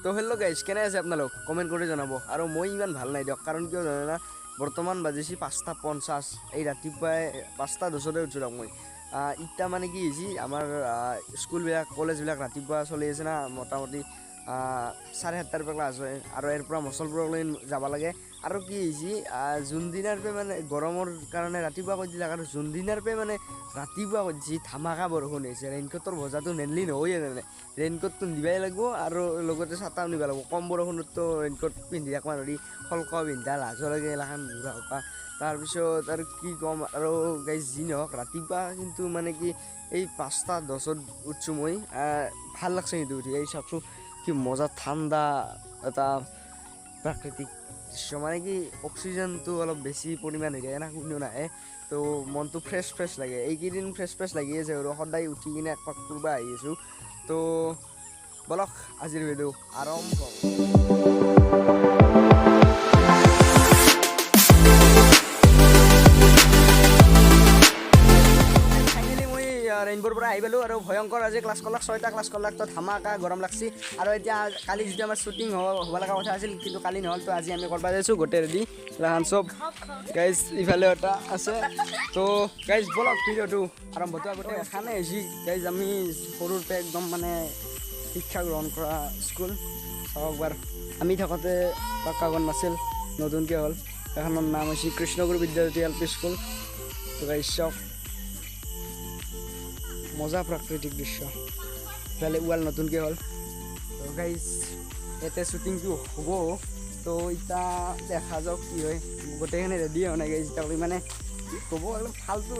তো hello' guys, কেনে আছে আপোনালোক? কমেণ্ট কৰি জনাব। আৰু মই ইমান ভাল নাই দিয়ক, কাৰণ কিয় জানে না? বৰ্তমান বাজিছে 5টা 50। এই ৰাতিপুৱাই 5টা 10তে উঠছোঁ দিয়ক মই। ইতা মানে কি হৈছে, আমাৰ স্কুলবিলাক, কলেজবিলাক ৰাতিপুৱা চলি আছে না। মোটামুটি 7:30ৰ পৰা ক্লাছ হয় আৰু ইয়াৰ পৰা মুছলপুৰলৈ যাব লাগে। আৰু কি হৈছে, যোনদিনাৰ পৰা মানে গৰমৰ কাৰণে ৰাতিপুৱা কৈ দিলাক আৰু যোনদিনাৰ পৰা মানে ৰাতিপুৱা কৈ দিছে, ধামাকা বৰষুণ হৈছে। ৰেইনকোটৰ বজাৰটো নেনলি নহয়ে, মানে ৰেইনকোটটো নিবাই লাগিব আৰু লগতে ছাতাও নিব লাগিব। কম বৰষুণততো ৰেইনকোট পিন্ধি থাকিব নোৱাৰি, শলক পিন্ধা লাজো লাগে এইগিলাখান বুঢ়া সোপা। তাৰপিছত আৰু কি ক'ম আৰু গাইজ, যি নহওক, ৰাতিপুৱা কিন্তু মানে কি এই 5টা 10ত উঠছোঁ মই। ভাল লাগছে কিন্তু উঠি। এই চাওকচোন, কি মজা ঠাণ্ডা এটা প্ৰাকৃতিক দৃশ্য। মানে কি অক্সিজেনটো অলপ বেছি পৰিমাণ হৈ থাকে না, কোনেও নাহে, তো মনটো ফ্ৰেছ ফ্ৰেছ লাগে। এইকেইদিন ফ্ৰেছ ফ্ৰেছ লাগি আছে আৰু সদায় উঠি কিনে একপাক ফুৰিব আহি আছোঁ। তো বলক, আজিৰ ভিডিঅ' আৰম্ভ। ফাইনেলি মই ৰেইনব'ৰ পৰা আহি পালোঁ আৰু ভয়ংকৰ আজি ক্লাছ কৰলাক, 6টা ক্লাছ কৰলাক। তো ধামাকা গৰম লাগছি। আৰু এতিয়া কালি যিটো আমাৰ শ্বুটিং হ'ব লগা কথা আছিল, কিন্তু কালি নহ'ল। তো আজি আমি কৰবা যাইছোঁ। গোটেই ৰেডি এইগিলাখান চব গাইজ, ইফালে এটা আছে। তো গাইজ, বলক, ভিডিঅ'টো আৰম্ভটো আগতে এখানে হৈছে গাইজ, আমি সৰুৰ পৰা একদম মানে শিক্ষা গ্ৰহণ কৰা স্কুল। চাওক বাৰ, আমি থাকোঁতে পাক্কা ঘৰ নাছিল, নতুনকৈ হ'ল। এখনৰ নাম হৈছে Krishnaguru Vidyajyoti L P school. তো গাইজ চাওক, মজা প্ৰাকৃতিক দৃশ্য। ইফালে ৱাল নতুনকৈ হ'ল। তো গাইজ, ইয়াতে শ্বুটিংটো হ'ব। তো এতিয়া দেখা যাওক কি হয়। গোটেইখিনি ৰেডি হোৱা নাই গাইজ এতিয়ালৈ। মানে কি ক'ব, অলপ ফাল্টু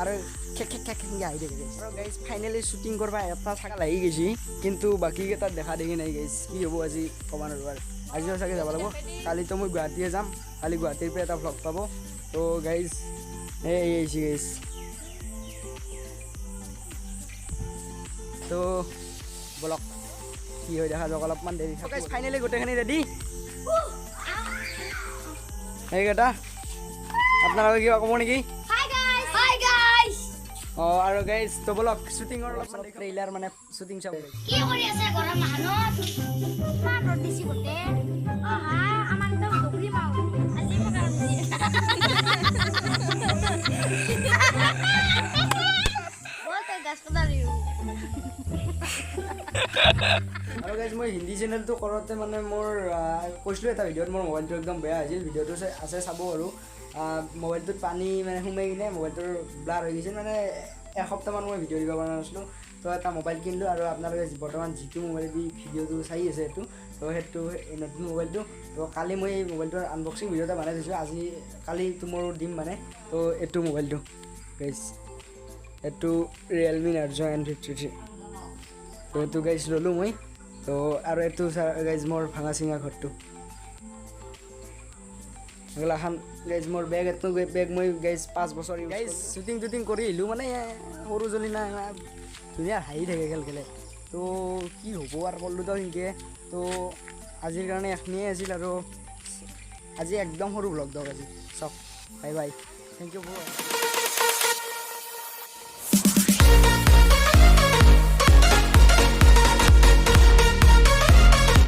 আৰু খেক খেক খেক খেককৈ আহি থাকে গাইজ। আৰু গাইজ, ফাইনেলি শ্বুটিং কৰিব এটা চাকা লাগি গৈছে, কিন্তু বাকীকেইটাত দেখা দেখি নাই গাইজ। কি হ'ব আজি ক'ব নোৱাৰোঁ আৰু। আজিও চাগে যাব লাগিব। কালিতো মই গুৱাহাটীয়ে যাম। কালি গুৱাহাটীৰ পৰা এটা ভ্লগ পাব। তো গাইজ, এই আহিছে গাইজ। তো বলক, কি হয় দেখা যাওক, অলপমান দেৰি। গাইজ, ফাইনেলি গোটেইখিনি ৰেডি। সেইকেইটা আপোনালোকে কিবা ক'ব নেকি? Hi guys! Hi guys! অঁ, আৰু গাইজ, তো বলক, শ্বুটিঙৰ অলপমান ট্ৰেইলাৰ মানে শ্বুটিং চাব। কি কৰি আছে গৰম মাহত? ইমান ৰ'দ দিছে গোটে। অ হা, আমাৰ একদম ডুবৰি মাও আজি মই গৰম দিছে। বল, তই গাছ কটা দিও। আৰু গাইজ, মই হিন্দী চেনেলটো কৰোঁতে মানে মোৰ কৈছিলোঁ এটা ভিডিঅ'ত, মোৰ মোবাইলটো একদম বেয়া হৈছিল। ভিডিঅ'টো আছে, চাব। আৰু মোবাইলটোত পানী মানে সোমাই কিনে মোবাইলটোৰ ব্লাৰ হৈ গৈছিল। মানে এসপ্তাহমান মই ভিডিঅ' দিব পৰা নাছিলোঁ। তো এটা মোবাইল কিনিলোঁ আৰু আপোনালোকে বৰ্তমান যিটো মোবাইল দি ভিডিঅ'টো চাই আছে সেইটো, তো সেইটো এই নতুন মোবাইলটো। তো কালি মই এই মোবাইলটোৰ আনবক্সিং ভিডিঅ' এটা বনাই থৈছোঁ। আজি কালিটো মোৰ দিম মানে। তো এইটো মোবাইলটো গাইজ, এইটো ৰিয়েলমি নাৰ্জ' এন 53। তো এইটো গাইজ ল'লোঁ মই। তো আৰু এইটো গাইজ, মোৰ ভাঙা চিঙা ঘৰটো এইগিলাখান গাইজ, মোৰ বেগ। এইটো বেগ মই গাইজ 5 বছৰ। গাইজ, শ্বুটিং টুটিং কৰি আহিলোঁ। মানে সৰুজনী না, ধুনীয়া হাঁহি থাকে খেল খেলে। তো কি হ'ব আৰু, ক'লোঁ তো সেনকৈ। তো আজিৰ কাৰণে এইখিনিয়ে আছিল আৰু আজি একদম সৰু ভ্লগ দিয়ক আজি। চাওক, বাই বাই, thank U.